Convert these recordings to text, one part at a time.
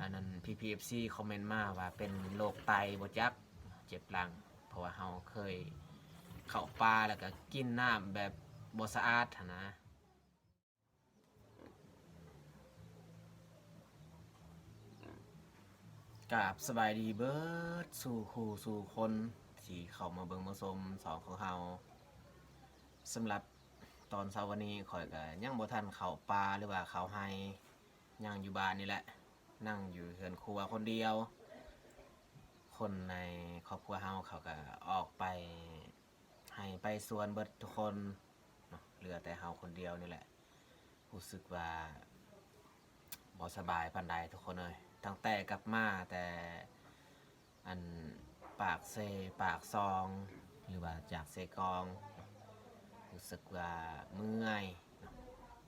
ອັນນັ້ນ ພີ່ໆ ເອັຟຊີ ຄອມເມັນມາວ່າເປັນໂລກໄຕບໍ່ຈັກ ເຈັບຫຼັງ ເພາະວ່າເຮົາເຄີຍເຂົ້າປ່າ ແລ້ວກໍກິນນ້ຳແບບບໍ່ສະອາດຫັ້ນນະ. ກາບສະບາຍດີເບິດສູ່ຄູ່ສູ່ຄົນທີ່ເຂົ້າມາເບິ່ງມາຊົມຊ່ອງຂອງເຮົາ. ສຳລັບຕອນເຊົ້າວັນນີ້ ຂ້ອຍກໍຍັງບໍ່ທັນເຂົ້າປ່າ ຫຼືວ່າເຂົ້າໄຮ່ ຍັງຢູ່ບ້ານນີ້ແຫຼະ ນັ່ງຢູ່ເຮືອນຄົວຄົນດຽວ. ຄົນໃນຄອບຄົວເຮົາເຂົາກໍອອກໄປໄຮ່ໄປສວນເບິດທຸກຄົນເນາະ ເຫຼືອແຕ່ເຮົາຄົນດຽວນີ້ແຫຼະ. ຮູ້ສຶກວ່າບໍ່ສະບາຍປານໃດທຸກຄົນເອີຍ ຕັ້ງແຕ່ກັບມາແຕ່ ອັນ ປາກເຊ ປາກຊ່ອງ ຫຼືວ່າຈາກເຊກອງ ຮູ້ສຶກວ່າເມື່ອຍເນາະ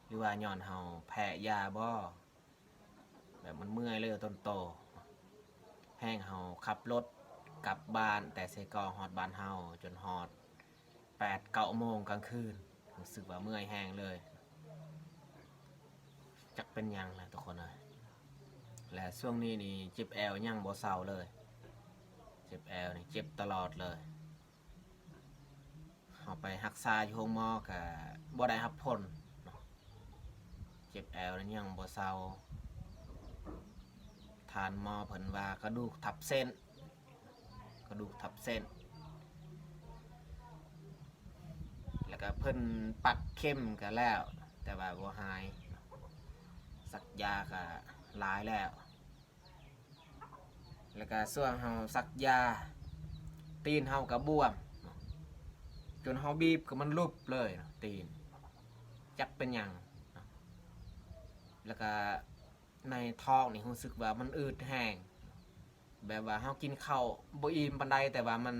ຫຼືວ່າຍ້ອນເຮົາແພ້ຢາບໍ ແບບມັນເມື່ອຍເລີຍຕົນໂຕ. ແຮງເຮົາຂັບລົດກັບບ້ານແຕ່ເຊກອງຮອດບ້ານເຮົາ ຈົນຮອດແປດເກົ້າໂມງກາງຄືນ ຮູ້ສຶກວ່າເມື່ອຍແຮງເລີຍ. ຈັກເປັນຫຍັງນະທຸກຄົນເອີຍ ແລະ ຊ່ວງນີ້ນີ້ເຈັບແອວຍັງບໍ່ເຊົາເລີຍ ເຈັບແອວນີ້ເຈັບຕະຫຼອດເລີຍ. ເຮົາໄປຮັກສາຢູ່ໂຮງໝໍກໍບໍ່ໄດ້ຮັບຜົນເນາະ ເຈັບແອວນັ້ນຍັງບໍ່ເຊົາ. ທ່ານໝໍເພິ່ນວ່າກະດູກທັບເສັ້ນ ກະດູກທັບເສັ້ນ ແລ້ວກະເພິ່ນປັກເຂັມກະແລ້ວ ແຕ່ວ່າບໍ່ຫາຍ ສັກຢາກະຫຼາຍແລ້ວ. ແລ້ວກະຊ່ວງເຮົາສັກຢາ ຕີນເຮົາກະບວມ ຈົນເຮົາບີບກະມັນຫຼຸບເລີຍເນາະ ຕີນ ຈັກເປັນຫຍັງເນາະ. ແລ້ວກະ ໃນທ້ອງນີ້ຮູ້ສຶກວ່າມັນອືດແຮງ ແບບວ່າເຮົາກິນເຂົ້າບໍ່ອີ່ມປານໃດ ແຕ່ວ່າມັນ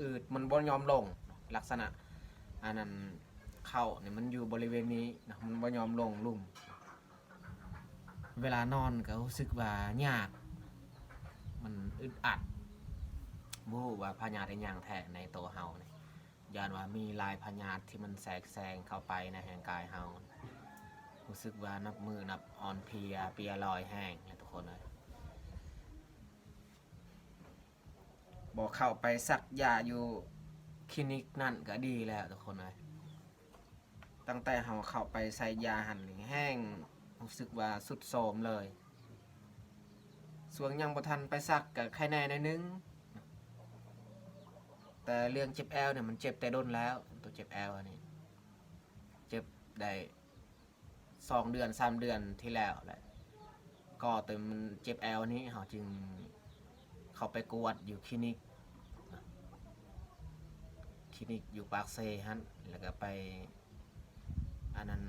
ອືດ ມັນບໍ່ຍອມລົງ ລັກສະນະ ອັນນັ້ນ ເຂົ້ານີ້ມັນຢູ່ບໍລິເວນນີ້ນະ ມັນບໍ່ຍອມລົງລຸ່ມ. ເວລານອນກໍຮູ້ສຶກວ່າຍາກ ມັນອຶດອັດ ບໍ່ຮູ້ວ່າພະຍາດອີ່ຫຍັງແທ້ໃນໂຕເຮົານີ້. ຢ້ານວ່າມີຫຼາຍພະຍາດທີ່ມັນແຊກແຊງເຂົ້າໄປໃນຮ່າງກາຍເຮົາ ຮູ້ສຶກວ່ານັບມື້ນັບອ່ອນເພຍ ເພຍລອຍແຮງເລີຍທຸກຄົນເອີຍ. ບໍ່ເຂົ້າໄປສັກຢາຢູ່ຄລີນິກນັ້ນກໍດີແລ້ວທຸກຄົນເອີຍ. ຕັ້ງແຕ່ເຮົາເຂົ້າໄປໃສ່ຢາຫັ້ນນີ້ແຮງ ຮູ້ສຶກວ່າຊຸດໂຊມເລີຍ. ຊ່ວງຍັງບໍ່ທັນໄປສັກກໍໄຄແນ່ໜ້ອຍໜຶ່ງ ແຕ່ເລື່ອງເຈັບແອວນີ້ມັນເຈັບແຕ່ດົນແລ້ວ ໂຕເຈັບແອວອັນນີ້ ເຈັບໄດ້ສອງເດືອນສາມເດືອນທີ່ແລ້ວແຫຼະ. ກໍແຕ່ມັນເຈັບແອວນີ້ເຮົາຈຶ່ງເຂົ້າໄປກວດຢູ່ຄລີນິກ ຄລີນິກຢູ່ປາກເຊຫັ້ນ ແລ້ວກໍໄປ ອັນນັ້ນ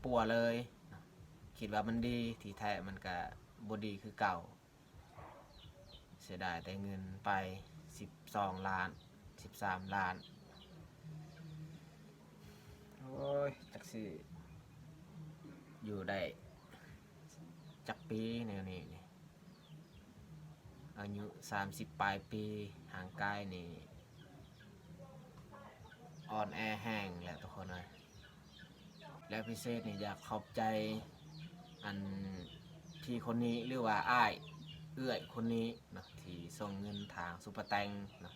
ປົວເລີຍ ຄິດວ່າມັນດີ ທີ່ແທ້ມັນກະບໍ່ດີຄືເກົ່າ. ເສຍດາຍແຕ່ເງິນໄປສິບສອງລ້ານ ສິບສາມລ້ານ. ໂອ້ຍ ຈັກຊິຢູ່ໄດ້ຈັກປີແນວນີ້ນີ້. ອາຍຸສາມສິບປາຍປີ ຮ່າງກາຍນີ້ອ່ອນແອແຮງແຫຼະທຸກຄົນເອີຍ. ແລະ ພິເສດນີ້ຢາກຂອບໃຈ ອັນ ພີ່ຄົນນີ້ ຫຼືວ່າອ້າຍເອື້ອຍຄົນນີ້ເນາະ ທີ່ສົ່ງເງິນທາງຊຸບເປີແຕັງເນາະ.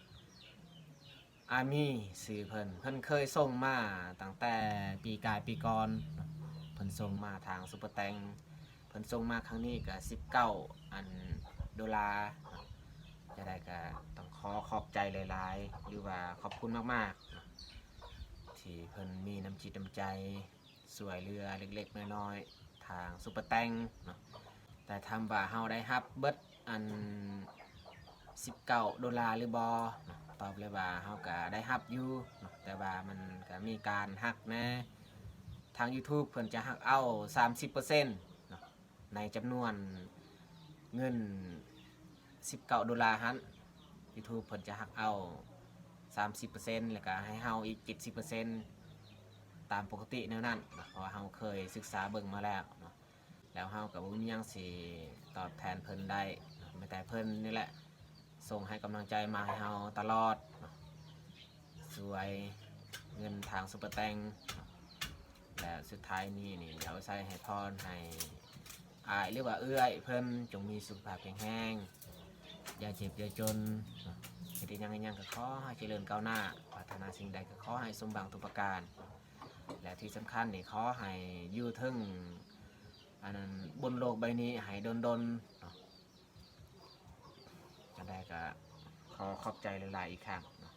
ອາມີ ຊື່ເພິ່ນ ເພິ່ນເຄີຍສົ່ງມາຕັ້ງແຕ່ປີກາຍປີກ່ອນເນາະ ເພິ່ນສົ່ງມາທາງຊຸບເປີແຕັງ ເພິ່ນສົ່ງມາຄັ້ງນີ້ກະສິບເກົ້າ ອັນ ໂດລາເນາະ. ຈັ່ງໃດກະຕ້ອງຂໍຂອບໃຈຫຼາຍໆ ຫຼືວ່າຂອບຄຸນມາກໆເນາະ ທີ່ເພິ່ນມີນ້ຳຈິດນ້ຳໃຈ ຊ່ວຍເຫຼືອເລັກໆນ້ອຍໆ ທາງຊຸບເປີແຕັງເນາະ. ແຕ່ຖາມວ່າເຮົາໄດ້ຮັບເບິດອັນສິບເກົ້າໂດລາຫຼືບໍ່ເນາະ? ຕອບເລີຍວ່າເຮົາກະໄດ້ຮັບຢູ່ເນາະ ແຕ່ວ່າມັນກະມີການຫັກແດ່. ທາງຢູທູບເພິ່ນຈະຫັກເອົາສາມສິບເປີເຊັນເນາະ ໃນຈຳນວນເງິນສິບເກົ້າໂດລາຫັ້ນ ຢູທູບເພິ່ນຈະຫັກເອົາສາມສິບເປີເຊັນ ແລ້ວກະໃຫ້ເຮົາອີກເຈັດສິບເປີເຊັນ ຕາມປົກກະຕິແນວນັ້ນເນາະ ເພາະວ່າເຮົາເຄີຍສຶກສາເບິ່ງມາແລ້ວເນາະ. ແລ້ວເຮົາກໍບໍ່ມີຫຍັງຊິຕອບແທນເພິ່ນໄດ້ເນາະ ມີແຕ່ເພິ່ນນີ້ແຫຼະ ສົ່ງໃຫ້ກຳລັງໃຈມາໃຫ້ເຮົາຕະຫຼອດເນາະ ຊ່ວຍເງິນທາງຊຸບເປີແຕັງເນາະ. ແລະ ສຸດທ້າຍນີ້ນີ້ ຢາກໃສ່ໃຫ້ພອນໃຫ້ ອ້າຍ ຫຼືວ່າເອື້ອຍເພິ່ນ ຈົ່ງມີສຸຂະພາບແຂງແຮງ ຢ່າເຈັບຢ່າຈົນເນາະ ເຮັດອີ່ຫຍັງອີ່ຫຍັງກໍຂໍໃຫ້ຈະເລີນກ້າວໜ້າ ປາດຖະໜາສິ່ງໃດກໍຂໍໃຫ້ສົມຫວັງທຸກປະການ ແລະທີ່ສຳຄັນນີ້ ຂໍໃຫ້ຢູ່ເທິງ ອັນນັ້ນ ບົນໂລກໃບນີ້ໃຫ້ດົນໆເນາະ. ຈັ່ງໃດກໍຂໍຂອບໃຈຫຼາຍໆອີກຄັ້ງເນາະ.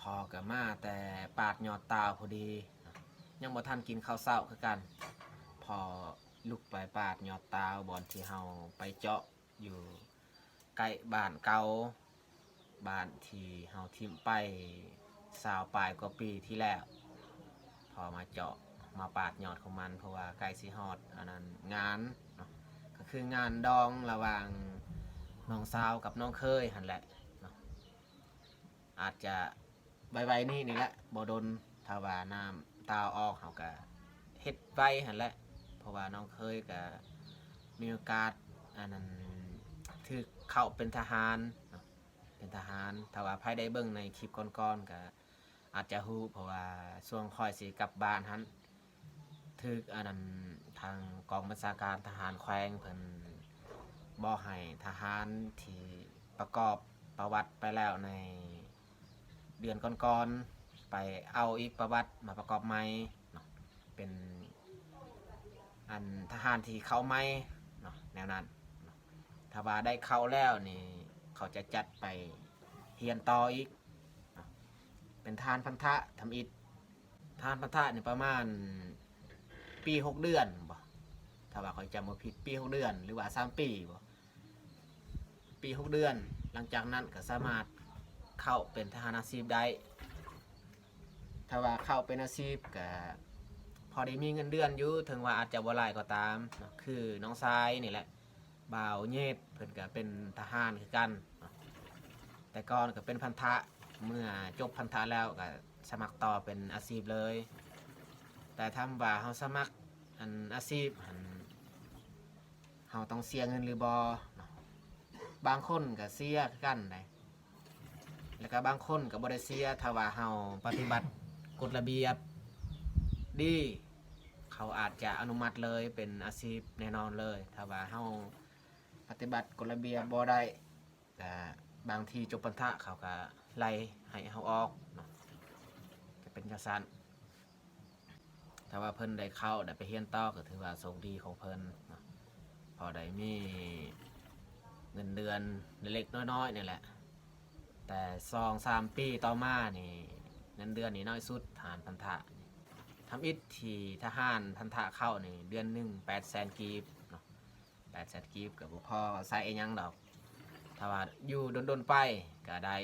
ພໍ່ກໍມາແຕ່ປາດຍອດຕາວພໍດີເນາະ ຍັງບໍ່ທັນກິນເຂົ້າເຊົ້າຄືກັນ ພໍ່ລຸກໄປປາດຍອດຕາວ ບ່ອນທີ່ເຮົາໄປເຈາະຢູ່ໃກ້ບ້ານເກົ່າ ບ້ານທີ່ເຮົາຖິ້ມໄປຊາວປາຍກວ່າປີທີ່ແລ້ວ. ພໍມາເຈາະມາປາດຍອດຂອງມັນ ເພາະວ່າໃກ້ຊິຮອດອັນນັ້ນງານເນາະ ກໍຄືງານດອງລະຫວ່າງນ້ອງສາວກັບນ້ອງເຂີຍຫັ້ນແຫຼະເນາະ. ອາດຈະໄວໆນີ້ນີ້ແຫຼະ ບໍ່ດົນ ຖ້າວ່ານ້ຳຕາວອອກ ເຮົາກະເຮັດໄວຫັ້ນແຫຼະ ເພາະວ່ານ້ອງເຂີຍກະມີໂອກາດອັນນັ້ນ ຖືກເຂົ້າເປັນທະຫານເນາະ ເປັນທະຫານ. ຖ້າວ່າໃຜໄດ້ເບິ່ງໃນຄລິບກ່ອນໆ ກະອາດຈະຮູ້ ເພາະວ່າຊ່ວງຂ້ອຍຊິກັບບ້ານຫັ້ນ ຖືກອັນນັ້ນ ທາງກອງບັນຊາການທະຫານແຂວງເພິ່ນບອກໃຫ້ທະຫານທີ່ປະກອບປະຫວັດໄປແລ້ວໃນເດືອນກ່ອນໆ ໄປເອົາອີກປະຫວັດມາປະກອບໃໝ່ເນາະ ເປັນອັນທະຫານທີ່ເຂົ້າໃໝ່ເນາະ ແນວນັ້ນເນາະ. ຖ້າວ່າໄດ້ເຂົ້າແລ້ວນີ້ ເຂົາຈະຈັດໄປຮຽນຕໍ່ອີກເນາະ ເປັນທະຫານພັນທະທຳອິດ. ທະຫານພັນທະນີ້ປະມານປີຫົກເດືອນບໍ ຖ້າວ່າຂ້ອຍຈຳບໍ່ຜິດ ປີຫົກເດືອນ ຫຼືວ່າສາມປີບໍ ປີຫົກເດືອນ. ຫຼັງຈາກນັ້ນກໍສາມາດເຂົ້າເປັນທະຫານອາຊີບໄດ້. ຖ້າວ່າເຂົ້າເປັນອາຊີບກໍພໍໄດ້ມີເງິນເດືອນຢູ່ ເຖິງວ່າອາດຈະບໍ່ຫຼາຍກໍຕາມເນາະ ຄືນ້ອງຊາຍນີ້ແຫຼະ ບ່າວເຍດ ເພິ່ນກໍເປັນທະຫານຄືກັນເນາະ ແຕ່ກ່ອນກໍເປັນພັນທະ ເມື່ອຈົບພັນທະແລ້ວກໍສະໝັກຕໍ່ເປັນອາຊີບເລີຍ. ແຕ່ຖາມວ່າເຮົາສະໝັກອັນອາຊີບຫັ້ນ ເຮົາຕ້ອງເສຍເງິນຫຼືບໍ່ເນາະ ບາງຄົນກໍເສຍຄືກັນໃດ ແລ້ວກໍບາງຄົນກໍບໍ່ໄດ້ເສຍ ຖ້າວ່າເຮົາປະຕິບັດກົດລະບຽບດີ ເຂົາອາດຈະອະນຸມັດເລີຍເປັນອາຊີບແນ່ນອນເລີຍ. ຖ້າວ່າເຮົາປະຕິບັດກົດລະບຽບບໍ່ໄດ້ ກະບາງທີຈົບພັນທະເຂົາກະໄລ່ໃຫ້ເຮົາອອກເນາະ ກະເປັນຈັ່ງຊັ້ນ. ຖ້າວ່າເພິ່ນໄດ້ເຂົ້າ ໄດ້ໄປຮຽນຕໍ່ ກໍຖືວ່າໂຊກດີຂອງເພິ່ນເນາະ ພໍໄດ້ມີເງິນເດືອນເລັກໆນ້ອຍໆນີ້ແຫຼະ. ແຕ່ສອງສາມປີຕໍ່ມານີ້ ເງິນເດືອນນີ້ນ້ອຍສຸດ ທະຫານພັນທະນີ້ ທຳອິດທີ່ທະຫານພັນທະເຂົ້ານີ້ ເດືອນໜຶ່ງແປດແສນກີບເນາະ. ແປດແສນກີບກໍບໍ່ພໍໃຊ້ອີ່ຫຍັງດອກ ຖ້າວ່າຢູ່ດົນໆໄປກໍໄດ້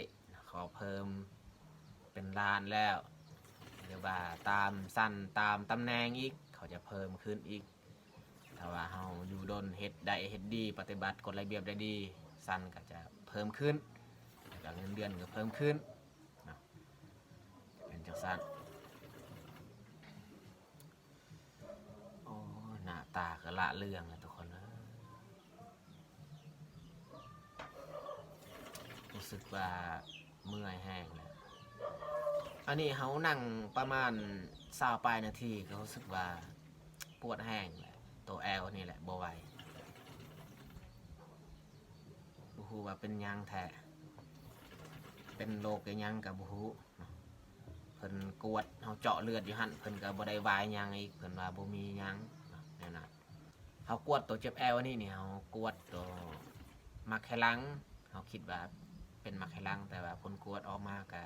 ຂໍເພີ່ມເປັນລ້ານແລ້ວ ຫຼືວ່າຕາມຊັ້ນຕາມຕຳແໜ່ງອີກ ເຂົາຈະເພີ່ມຂຶ້ນອີກ. ຖ້າວ່າເຮົາຢູ່ດົນ ເຮັດໄດ້ເຮັດດີ ປະຕິບັດກົດລະບຽບໄດ້ດີ ຊັ້ນກໍຈະເພີ່ມຂຶ້ນ ແລ້ວກໍເງິນເດືອນກໍເພີ່ມຂຶ້ນເນາະ ເປັນຈັ່ງຊັ້ນ. ໂອ້ ໜ້າຕາກໍລະເລື່ອງແລ້ວທຸກຄົນເອີຍ ຮູ້ສຶກວ່າເມື່ອຍແຮງແລ້ວ. ອັນນີ້ເຮົານັ່ງປະມານຊາວປາຍນາທີ ກໍຮູ້ສຶກວ່າປວດແຮງແລ້ວ ໂຕແອວນີ້ແຫຼະບໍ່ໄຫວ ບໍ່ຮູ້ວ່າເປັນຫຍັງແທ້ ເປັນໂລກອີ່ຫຍັງກໍບໍ່ຮູ້. ເພິ່ນກວດ ເຮົາເຈາະເລືອດຢູ່ຫັ້ນ ເພິ່ນກໍບໍ່ໄດ້ວ່າຫຍັງອີກ ເພິ່ນວ່າບໍ່ມີຫຍັງເນາະ ແນວນັ້ນ. ເຮົາກວດໂຕເຈັບແອວອັນນີ້ນີ້ ເຮົາກວດໂຕໝາກໄຂ່ຫຼັງ ເຮົາຄິດວ່າເປັນໝາກໄຂ່ຫຼັງ ແຕ່ວ່າຜົນກວດອອກມາກະ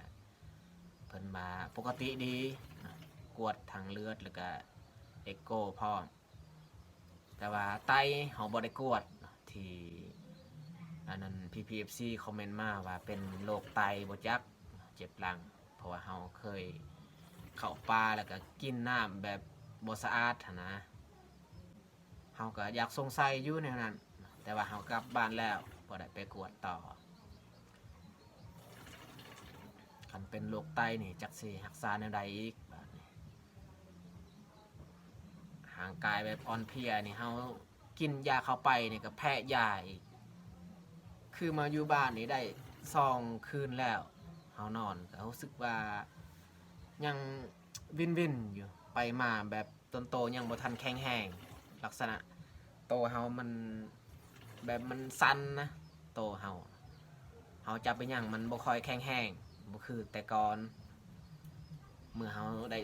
ເພິ່ນວ່າປົກກະຕິດີເນາະ ກວດທັງເລືອດ ແລ້ວກະເອັກໂກພ້ອມ. ແຕ່ວ່າໄຕເຮົາບໍ່ໄດ້ກວດເນາະ ທີ່ອັນນັ້ນ ພີ່ໆ ເອັຟຊີ ຄອມເມັນມາວ່າເປັນໂລກໄຕບໍ່ຈັກ ເຈັບຫຼັງ ເພາະວ່າເຮົາເຄີຍເຂົ້າປ່າ ແລ້ວກໍກິນນ້ຳແບບບໍ່ສະອາດຫັ້ນນະ ເຮົາກໍຢາກສົງໄສຢູ່ແນວນັ້ນ ແຕ່ວ່າເຮົາກັບບ້ານແລ້ວ ບໍ່ໄດ້ໄປກວດຕໍ່. ຄັນເປັນໂລກໄຕນີ້ ຈັກຊິຮັກສາແນວໃດອີກບາດນີ້ ຮ່າງກາຍແບບອ່ອນເພຍນີ້ ເຮົາກິນຢາເຂົ້າໄປນີ້ກໍແພ້ຢາອີກ ຄືມາຢູ່ບ້ານນີ້ໄດ້ສອງຄືນແລ້ວ ເຮົານອນກໍຮູ້ສຶກວ່າຍັງວິນໆຢູ່ ໄປມາແບບຕົນໂຕຍັງບໍ່ທັນແຂງແຮງ ລັກສະນະໂຕເຮົາມັນແບບມັນສັ່ນນະ ໂຕເຮົາ ເຮົາຈັບໄປຫຍັງມັນບໍ່ຄ່ອຍແຂງແຮງ ບໍ່ຄືແຕ່ກ່ອນ. ເມື່ອເຮົາໄດ້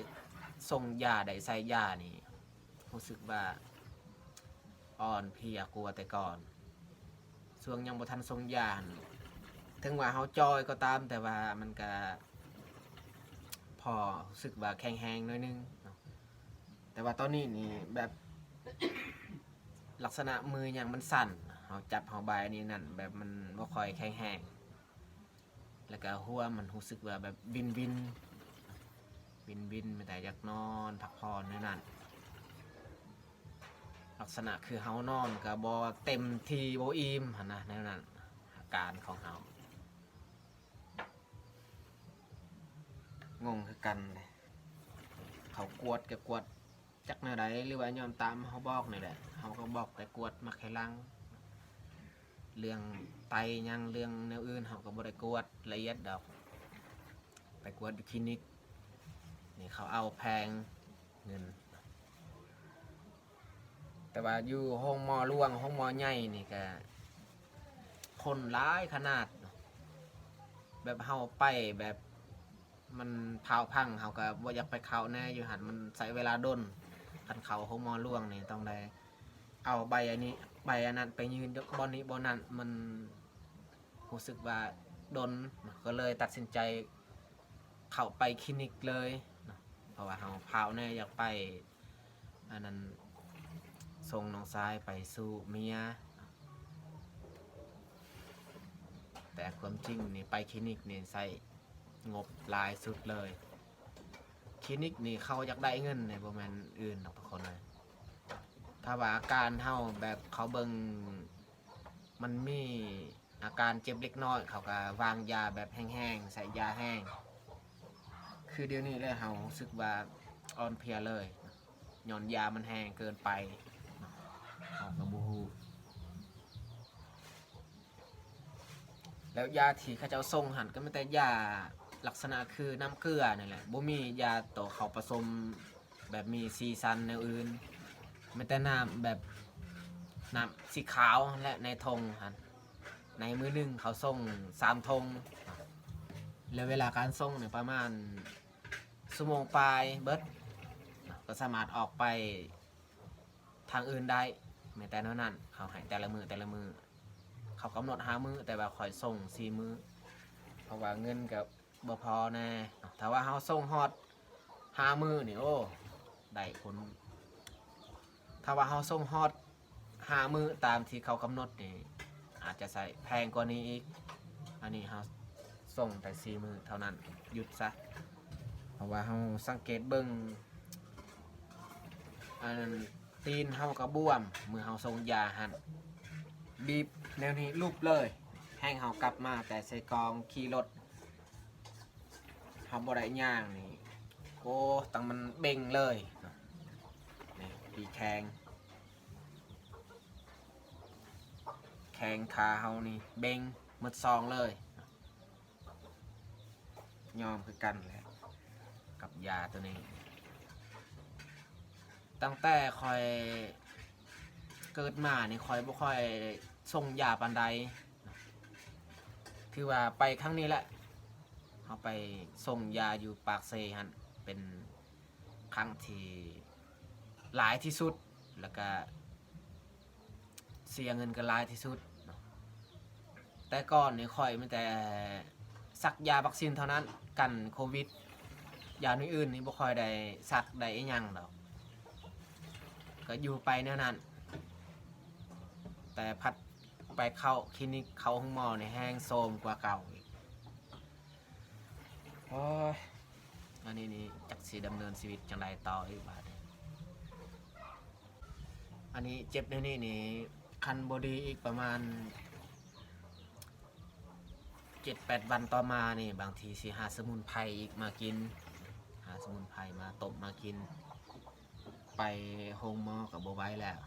ສົ່ງຢາ ໄດ້ໃສ່ຢານີ້ ຮູ້ສຶກວ່າອ່ອນເພຍກວ່າແຕ່ກ່ອນ. ຊ່ວງຍັງບໍ່ທັນສົ່ງຢາຫັ້ນ ເຖິງວ່າເຮົາຈ່ອຍກໍຕາມ ແຕ່ວ່າມັນກະພໍຮູ້ສຶກວ່າແຂງແຮງໜ້ອຍໜຶ່ງເນາະ. ແຕ່ວ່າຕອນນີ້ນີ້ແບບລັກສະນະມືຫຍັງມັນສັ່ນ ເຮົາຈັບເຮົາບາຍອັນນີ້ນັ້ນ ແບບມັນບໍ່ຄ່ອຍແຂງແຮງ. ແລ້ວກະຫົວມັນຮູ້ສຶກວ່າແບບວິນໆ ວິນໆ ມີແຕ່ຢາກນອນພັກຜ່ອນແນວນັ້ນ. ລັກສະນະຄືເຮົານອນກະບໍ່ເຕັມທີ່ ບໍ່ອີ່ມຫັ້ນນະ ແນວນັ້ນ ອາການຂອງເຮົາ. ງົງຄືກັນເດ ເຂົາກວດກະກວດຈັກແນວໃດ ຫຼືວ່າຍ້ອນຕາມເຮົາບອກນີ້ແຫຼະ. ເຮົາກໍບອກແຕ່ກວດໝາກໄຂ່ຫຼັງ ເລື່ອງໄຕຫຍັງ ເລື່ອງແນວອື່ນເຮົາກໍບໍ່ໄດ້ກວດລະອຽດດອກ. ໄປກວດຢູ່ຄລີນິກນີ້ເຂົາເອົາແພງເງິນ. ແຕ່ວ່າຢູ່ໂຮງໝໍຫຼວງ ໂຮງໝໍໃຫຍ່ນີ້ກະຄົນຫຼາຍຂະໜາດເນາະ. ແບບເຮົາໄປແບບມັນພ້າວພັງ ເຮົາກະບໍ່ຢາກໄປເຂົ້າແນ່ຢູ່ຫັ້ນ ມັນໃຊ້ເວລາດົນ. ຄັນເຂົ້າໂຮງໝໍຫຼວງນີ້ຕ້ອງໄດ້ເອົາໃບອັນນີ້ ໃບອັນນັ້ນໄປຍື່ນບ່ອນນີ້ບ່ອນນັ້ນ ມັນ ຮູ້ສຶກວ່າດົນ ກໍເລີຍຕັດສິນໃຈເຂົ້າໄປຄລີນິກເລີຍເນາະ ເພາະວ່າເຮົາພ້າວແດ່ ຢາກໄປອັນນັ້ນ ສົ່ງນ້ອງຊາຍໄປສູ່ເມຍ. ແຕ່ຄວາມຈິງນີ້ໄປຄລີນິກນີ້ໃຊ້ງົບຫຼາຍສຸດເລີຍ. ຄລີນິກນີ້ເຂົາຢາກໄດ້ເງິນນີ້ ບໍ່ແມ່ນອື່ນດອກທຸກຄົນເອີຍ. ຖ້າວ່າອາການເຮົາແບບເຂົາເບິ່ງ ມັນມີອາການເຈັບເລັກນ້ອຍ ເຂົາກະວາງຢາແບບແຮງໆ ໃສ່ຢາແຮງ. ຄືດຽວນີ້ແຫຼະ ເຮົາຮູ້ສຶກວ່າອ່ອນເພຍເລີຍ ຍ້ອນຢາມັນແຮງເກີນໄປ ເຮົາກະບໍ່ຮູ້. ແລ້ວຢາທີ່ເຂົາເຈົ້າສົ່ງຫັ້ນ ກະມີແຕ່ຢາລັກສະນະຄືນ້ຳເກືອນີ້ແຫຼະ ບໍ່ມີຢາໂຕເຂົາປະສົມ ແບບມີສີສັນແນວອື່ນ ມີແຕ່ນ້ຳແບບ ນ້ຳສີຂາວຫັ້ນແຫຼະ ໃນຖົງຫັ້ນ. ໃນມື້ໜຶ່ງເຂົາສົ່ງສາມຖົງ ແລະເວລາການສົ່ງນີ້ປະມານຊົ່ວໂມງປາຍເບິດ ກໍສາມາດອອກໄປທາງອື່ນໄດ້. ມີແຕ່ແນວນັ້ນ ເຂົາໃຫ້ແຕ່ລະມື້ ແຕ່ລະມື້ ເຂົາກຳນົດຫ້າມື້ ແຕ່ວ່າຂ້ອຍສົ່ງສີ່ມື້ ເພາະວ່າເງິນກະ ບໍ່ພໍແນ່. ຖ້າວ່າເຮົາສົ່ງຮອດຫ້າມື້ນີ້ ໂອ້ ໄດ້ຜົນ. ຖ້າວ່າເຮົາສົ່ງຮອດຫ້າມື້ຕາມທີ່ເຂົາກຳນົດນີ້ ອາດຈະໃຊ້ແພງກວ່ານີ້ອີກ. ອັນນີ້ເຮົາສົ່ງແຕ່ສີ່ມື້ເທົ່ານັ້ນ ຢຸດຊະ. ເພາະວ່າເຮົາສັງເກດເບິ່ງ ອັນນັ້ນ ຕີນເຮົາກະບວມ ມື້ເຮົາສົ່ງຢາຫັ້ນ ບີບແນວນີ້ຫຼຸບເລີຍ. ແຮງເຮົາກັບມາແຕ່ໃສ່ກອງຂີ່ລົດ ເຮົາບໍ່ໄດ້ຍ່າງນີ້ ໂອ້ ຕັ້ງມັນເບັ່ງເລີຍ. ນີ້ ປີແຂ້ງ ແຂ້ງຂາເຮົານີ້ເບັ່ງໝົດສອງເລີຍ. ຍອມຄືກັນແຫຼະກັບຢາໂຕນີ້. ຕັ້ງແຕ່ຂ້ອຍເກີດມານີ້ ຂ້ອຍບໍ່ຄ່ອຍສົ່ງຢາປານໃດ. ຖືວ່າໄປຄັ້ງນີ້ແຫຼະ ເຮົາໄປສົ່ງຢາຢູ່ປາກເຊຫັ້ນ ເປັນຄັ້ງທີ່ຫຼາຍທີ່ສຸດ ແລ້ວກະ ເສຍເງິນກັນຫຼາຍທີ່ສຸດເນາະ. ແຕ່ກ່ອນນີ້ຂ້ອຍມີແຕ່ສັກຢາວັກຊີນເທົ່ານັ້ນ ກັນໂຄວິດ. ຢາໜ່ວຍອື່ນນີ້ບໍ່ຄ່ອຍໄດ້ສັກໄດ້ອີ່ຫຍັງດອກ ກໍຢູ່ໄປແນວນັ້ນ. ແຕ່ພັດໄປເຂົ້າຄລີນິກ ເຂົ້າໂຮງໝໍນີ້ແຮງໂຊມກວ່າເກົ່າອີກ. ໂອ້ຍ ອັນນີ້ນີ້ຈັກຊິດຳເນີນຊີວິດຈັ່ງໃດຕໍ່ອີກບາດນີ້. ອັນນີ້ເຈັບແນວນີ້ນີ້ ຄັນບໍ່ດີອີກປະມານເຈັດແປດວັນຕໍ່ມານີ້ ບາງທີຊິຫາສະໝຸນໄພອີກມາກິນ ຫາສະໝຸນໄພມາຕົ້ມມາກິນ. ໄປໂຮງໝໍກໍບໍ່ໄຫວແລ້ວ.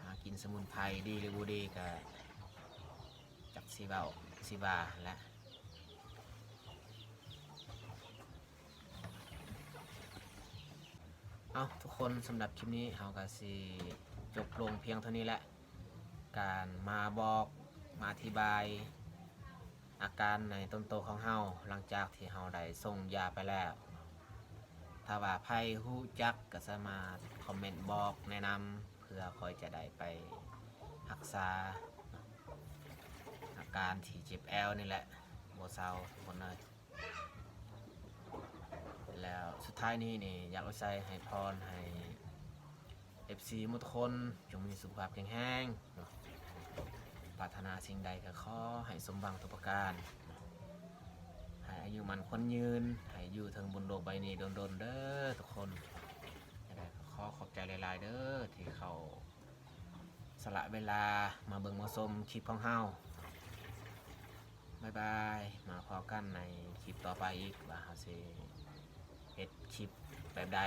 ຫາກິນສະໝຸນໄພດີຫຼືບໍ່ດີກະຈັກຊິເວົ້າຊິວ່າຫັ້ນແຫຼະ. ເ ເອົາ ທຸກຄົນ ສຳລັບຄລິບນີ້ເຮົາກໍຊິຈົບລົງພຽງເທົ່ານີ້ແຫຼະ ການມາບອກ ມາອະທິບາຍອາການໃນຕົ້ນໂຕຂອງເຮົາ ຫຼັງຈາກທີ່ເຮົາໄດ້ສົ່ງຢາໄປແລ້ວ. ຖ້າວ່າໃຜຮູ້ຈັກກໍສາມາດຄອມເມັນບອກແນະນຳ ເພື່ອຂ້ອຍຈະໄດ້ໄປຮັກສາອາການທີ່ເຈັບແອວນີ້ແຫຼະ ບໍ່ເຊົາທຸກຄົນເອີຍ. ແລ້ວສຸດທ້າຍນີ້ນີ້ ຢາກອວຍໄຊໃຫ້ພອນໃຫ້ເອັຟຊີໝົດທຸກຄົນ ຈົ່ງມີສຸຂະພາບແຂງແຮງເນາະ ປາດຖະໜາສິ່ງໃດກໍຂໍໃຫ້ສົມຫວັງທຸກປະການເນາະ ໃຫ້ອາຍຸໝັ້ນຂວັນຍືນ ໃຫ້ຢູ່ເທິງບົນໂລກໃບນີ້ດົນໆເດີທຸກຄົນ. ຈັ່ງໃດກໍຂໍຂອບໃຈຫຼາຍໆເດີ ທີ່ເຂົ້າສະຫຼະເວລາມາເບິ່ງມາຊົມຄລິບຂອງເຮົາ. ບາຍບາຍ ມາພໍ້ກັນໃນຄລິບຕໍ່ໄປອີກ ວ່າເຮົາຊິເຮັດຄລິບແບບໃດ.